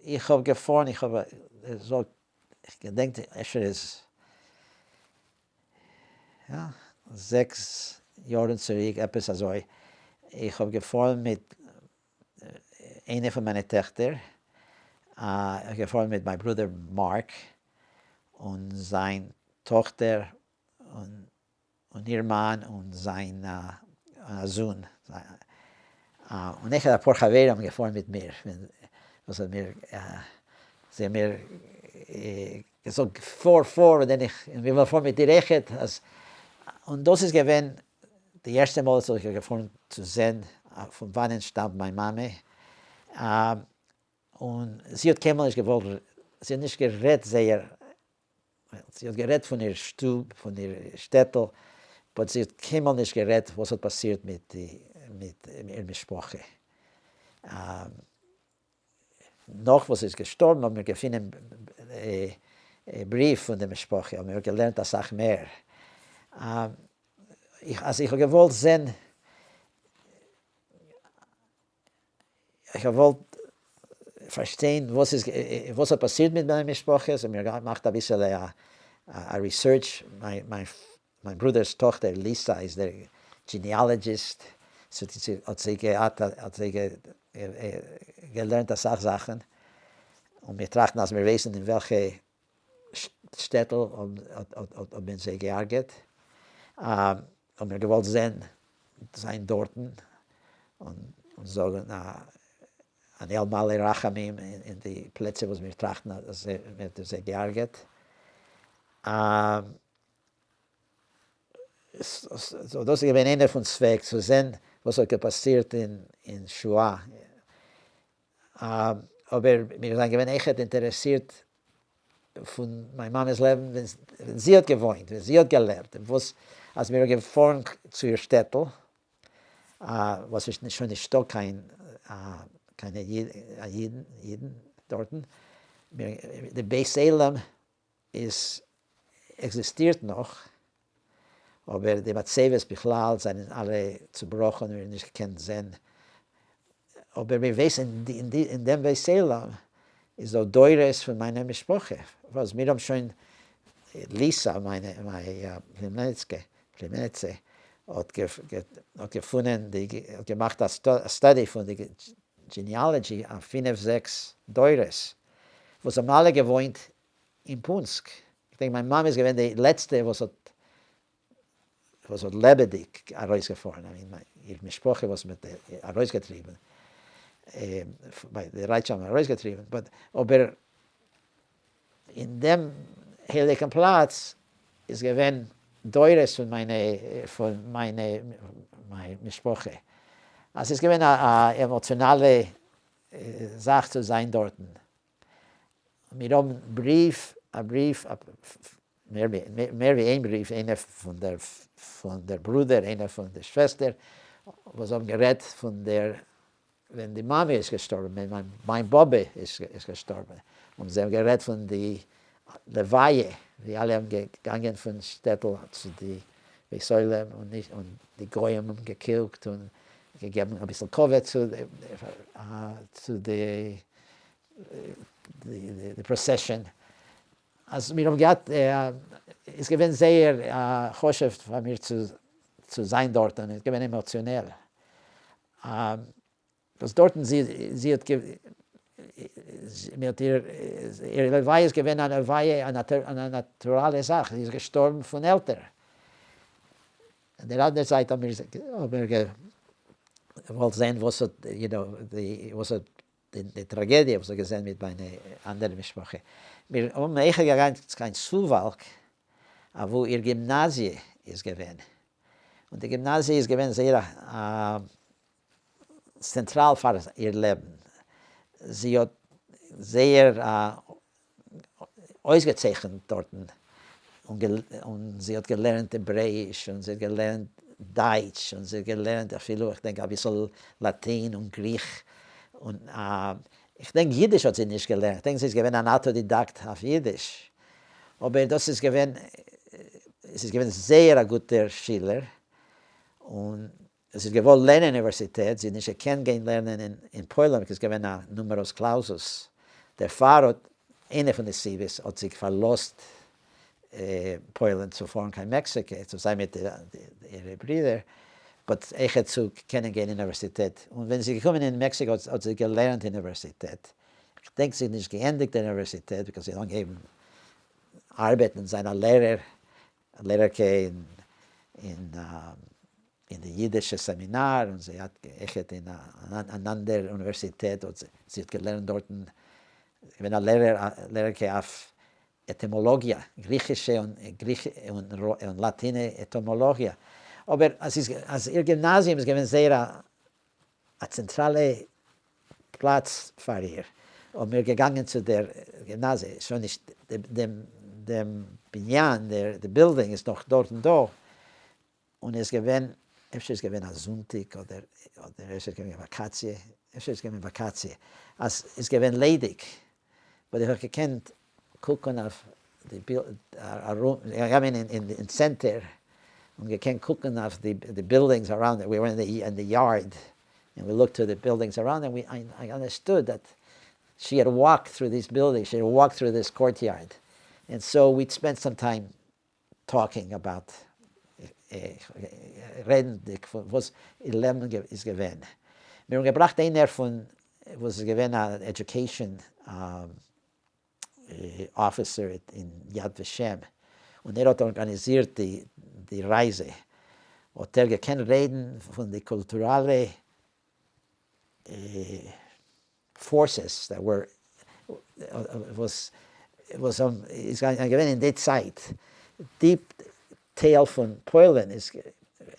איך האב געפארן, איך האב געזאגט, איך געדענק אפשר איז יא 6 יארן צוריק עפעס אזוי, איך האב געפארן מיט איינע פון מיינע טעכטער, איך געפארן מיט מיין ברודער מארק און זיין טאכטער און און איר מאן און זיין זון, און איך און אפאר חברים האבן געפארן מיט מיר, וואס האט מיר, זיי האבן מיר געזאגט פאר פאר, און דען איך, און מיר וועלן פארן מיט דיר אויכעט, אז, און דאס איז געווען די ערשטע מאל וואס איך האב געפארן צו זען פון וואנען שטאמט מיין מאמע, און זי האט קיינמאל נישט געוואלט, זי האט נישט גערעדט זייער זי האט גערעדט פון איר שטוב, פון איר שטעטל, but זי האט קיינמאל נישט גערעדט וואס האט פאסירט מיט מיט איר משפחה. נאך וואס זי איז געשטארבן האבן מיר געפינען בריוו פון די משפחה, האבן מיר געלערנט אסאך מער. אז איך האב געוואלט זען איך האב געוואלט פארשטיין וואס איז וואס האט פאסירט מיט מיין משפחה, so מיר געמאכט אביסעלע א research, מיין מיין ברודער'ס טאכטער ליסא איז דער genealogist, האט זי געהאט האט זי געלערנט אסאך זאכן, און מיר טראכטן אז מיר ווייסן אין וועלכע שטעטל האט מען זיי געהארגעט, האבן מיר געוואלט זען זיין דארטן און זאגן אן אל מלא רחמים אין די פלעצער וואס מיר טראכטן אז מען האט זיי געהארגעט. so דאס איז געווען איינער פון צוועק, צו זען וואס האט געפאסירט אין שואה. אבער מיר זענען געווען עכט אינטערעסירט פון מיין מאמע'ס לעבן ווען זי האט געוואוינט, ווען זי האט געלעבט, און וואס אז מיר האבן געפארן צו איר שטעטל, וואס איז שוין נישטא קיין קיינע אידן דארטן, די בית עולם איז עקזיסטירט נאך, אבער די מצבות בכלל זענען אלע צובראכן און מיר נישט געקענט זען, אבער מיר ווייסן אין דעם בית עולם איז דא דורות פון מיינע משפחה, וואס מיר האבן שוין, ליסא מיינע פלימעניצקע, פלימעניצע, האט געפונען די, האט געמאכט א study פון די genealogy אויף פינף זעקס דורות, וואס האבן אלע געוואוינט אין פונסק, איך דענק מיין מאמע איז געווען די לעצטע וואס האט וואס האט לעבעדיג ארויסגעפארן, I mean איר משפחה וואס מען האט ארויסגעטריבן, די דייטשן האבן ארויסגעטריבן, but אבער אין דעם הייליגן פלאץ איז געווען דורות פון מיינע פון מיינע מיין משפחה, אז ס'איז געווען א עמאציאנאלע זאך צו זיין דארטן. מיר האבן בריוו, א בריוו, מער ווי איין בריוו, איינער פון דער פון דער ברודער, איינער פון די שוועסטער, וואס האבן גערעדט פון דער ווען די מאמע איז געשטארבן, ווען מיין מיין באבע איז געשטארבן, האבן זיי גערעדט פון די לוויה, ווי אלע האבן געגאנגען פון שטעטל צו די בית עולם, און און די גוים האבן געקוקט און געגעבן אביסל כבוד צו צו די די procession, אז מיר האבן געהאט, איז געווען זייער חשוב פאר מיר צו זיין דארט און איז געווען עמאציאנעל, וואס דארטן זי זי האט מיט איר איר לוויה איז געווען א לוויה א נאטוראלע זאך, זי איז געשטארבן פון עלטער, און דער אנדער זייט האבן מיר געוואלט זען וואס האט you know וואס האט די טראגעדיע וואס האט געזען מיט מיינע אנדערע משפחה. מיר האבן אויכעט געגאנגען קיין סואוואלק אוואו איר גימנאזיע איז געווען, און די גימנאזיע איז געווען זייער א צענטראל פאר איר לעבן, זי האט זייער אויסגעצייכנט דארטן, און זי האט געלערנט העברעאיש, און זי האט געלערנט דייטש, און זי האט געלערנט אפילו איך דענק אביסל לאטין און גריך, און איך דענק אידיש האט זי נישט געלערנט, איך דענק זי איז געווען אן אויטאדידאקט אויף אידיש, אבער דאס איז געווען, זי איז געווען זייער א גוטער שילער, און זי האט געוואלט לערנען אין אוניווערסיטעט, זי האט נישט געקענט גיין לערנען אין פוילן, ווייל ס'איז געווען א numerus clausus. דערפאר האט, איינע פון די סיבות, האט זי פארלאזט פוילן צו פארן קיין מעקסיקע צו זיין מיט אירע ברידער, but אויכעט צו קענען גיין אין אוניווערסיטעט, און ווען זי איז געקומען אין מעקסיקא האט זי געלערנט אין אוניווערסיטעט, כ'דענק זי האט נישט געענדיגט די אוניווערסיטעט because זי האט אנגעהויבן ארבעטן און זיין א לערער, לערערקע אין אין די אידישע סעמינאר, און זי האט אויכעט אין אן אנדער אוניווערסיטעט האט זי האט געלערנט דארטן, געווען א לערער, לערערקע אויף עטימאלאגיע, גריכישע און לאטינע עטימאלאגיע, אבער אז איר גימנאזיום איז געווען זייער א צענטראלע פלאץ פאר איר, האבן מיר געגאנגען צו דער גימנאזיע, שוין נישט דעם בנין, די בילדינג איז נאך דארטן דא, און איז געווען, אפשר איז געווען א זונטאג אדער אדער אפשר איז געווען וואקאציע, אפשר איז געווען וואקאציע, אז איז געווען ליידיג, but איך האב געקענט קוקן אויף די בילד ארום, געגאנגען אין צענטער און געקענט קוקן אויף די buildings around, we were in the yard and we looked to the buildings around and we I understood that she had walked through this building, she had walked through this courtyard, and so we spent some time talking about, רעדנדיג פון וואס איר לעבן איז געווען. מיר האבן געבראכט איינער פון וואס איז געווען א education officer אין יד ושם, און ער האט ארגאניזירט די רייזע, האט ער געקענט רעדן פון די קולטוראלע forces that were וואס וואס האבן איז געווען אין די צייט, די טייל פון פוילן איז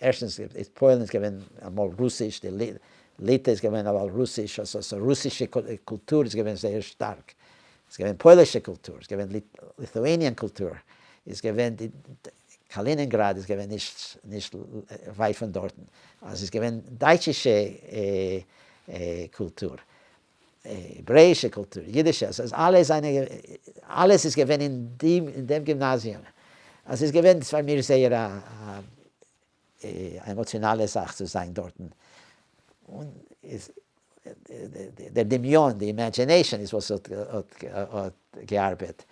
ערשטנס איז פוילן איז געווען אמאל רוסיש, די ליטע איז געווען אמאל רוסיש, so רוסישע קולטור איז געווען זייער שטארק, איז געווען פוילישע קולטור, איז געווען Lithuanian קולטור, איז געווען די קאלינינגראד איז געווען נישט נישט ווייט פון דארטן, אז איז געווען דייטשישע קולטור, העברעאישע קולטור, אידישע, אז אלע זיינע, אלעס איז געווען אין דעם אין דעם גימנאזיום, אז איז געווען פאר מיר זייער א עמאציאנאלע זאך צו זיין דארטן, און איז דער דמיון, די imagination איז וואס האט געארבעט.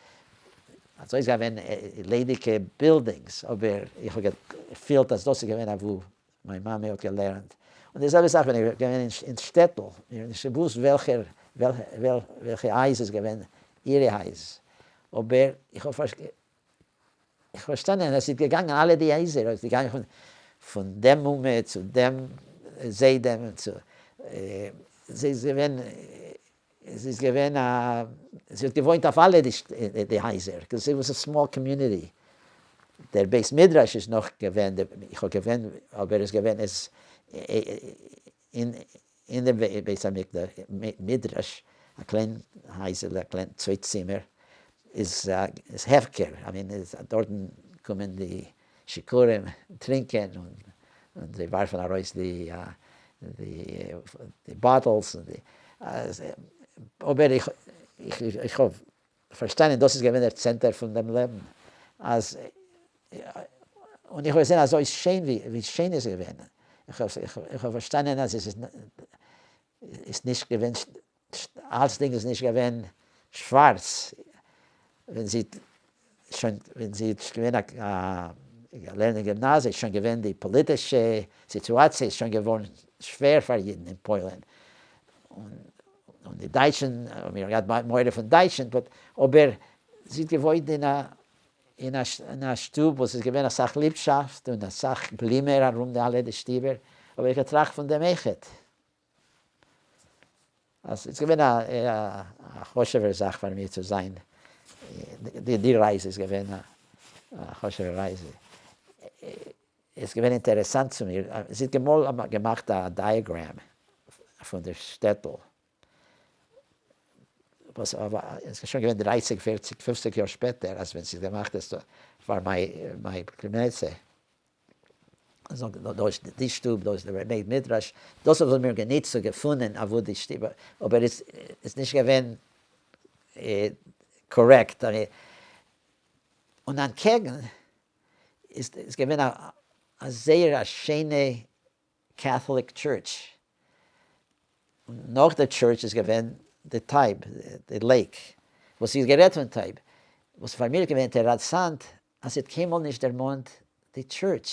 אזוי איז געווען ליידיגע buildings, אבער איך האב געפילט אז דאס איז געווען אוואו מיין מאמע האט געלערנט. און די זעלבע זאך ווען איך בין געווען אין שטעטל, מיר האבן נישט געוואוסט וועלכער וועלכע הייז איז געווען אירע הייז, אבער איך האב איך פארשטאנען אז ס'איז געגאנגען אלע די הייזער, איז געגאנגען פון פון דעם מומע צו דעם זיידע און צו זי איז געווען זי איז געווען א זי האט געוואוינט אויף אלע די הייזער, cause it was a small community, דער בית מדרש איז נאך געווען, איך האב געווען אבער איז געווען עס אין אין דעם בית המדרש, א קליין הייזעלע, א קליין צוויי צימער, איז איז הפקר, I mean איז דארטן קומען די שיכורים טרינקען און און זיי ווארפן ארויס די די די bottles און די אבער איך איך האב פארשטאנען דאס איז געווען דער צענטער פון דעם לעבן, אז און איך האב געזען אזוי שיין ווי ווי שיין איז געווען, איך האב איך האב פארשטאנען אז עס איז איז נישט געווען אלצדינג איז נישט געווען שווארץ, ווען זי שוין ווען זי איז געווען א געלערנט אין גימנאזיע איז שוין געווען די פאליטישע סיטואציע איז שוין געווארן שווער פאר אידן אין פוילן, און און די דייטשן, מיר האבן געהאט מורא פון דייטשן, but אבער זי האט געוואוינט אין א אין א אין א שטוב וואס איז געווען אסאך ליבשאפט און אסאך בלימער ארום די אלע די שטיבער, האב איך געטראכט פון דעם אויכעט. אז ס'איז געווען א א חשוב'ער זאך פאר מיר צו זיין, די די רייזע איז געווען א חשוב'ע רייזע. איז געווען אינטערעסאנט צו מיר, זי האט געמאל געמאכט א diagram פון די שטעטל, וואס איז שוין געווען דרייסיג פערציג פופציג יאר שפעטער, אז ווען זי האט געמאכט עס פאר מיין פלימעצע, דא איז די שטוב, דא איז די בית מדרש, דאס האבן מיר גענוצט צו געפונען אוואו די שטוב, אבער עס איז נישט געווען קארעקט, און אנטקעגן איז געווען א זייער א שיינע Catholic church, און נאך די church איז געווען די טייב, די lake, וואס זי האט גערעדט פון טייב, וואס פאר מיר איז געווען אינטערעסאנט אז זי האט קיינמאל נישט דערמאנט די church,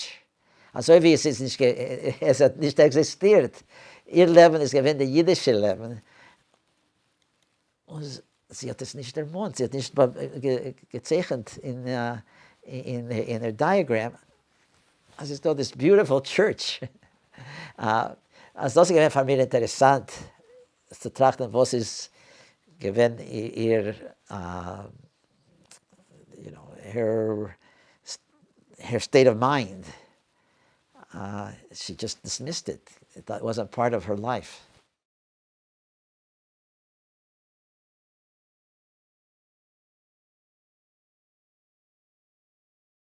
אזוי ווי עס איז נישט עס האט נישט עקזיסטירט, איר לעבן איז געווען די אידישע לעבן, און זי האט עס נישט דערמאנט, זי האט נישט געצייכנט אין איר diagram אז עס איז דא this beautiful church, אז דאס איז געווען פאר מיר אינטערעסאנט צו טראכטן וואס איז געווען איר you know, her state of mind, she just dismissed it, it wasn't part of her life.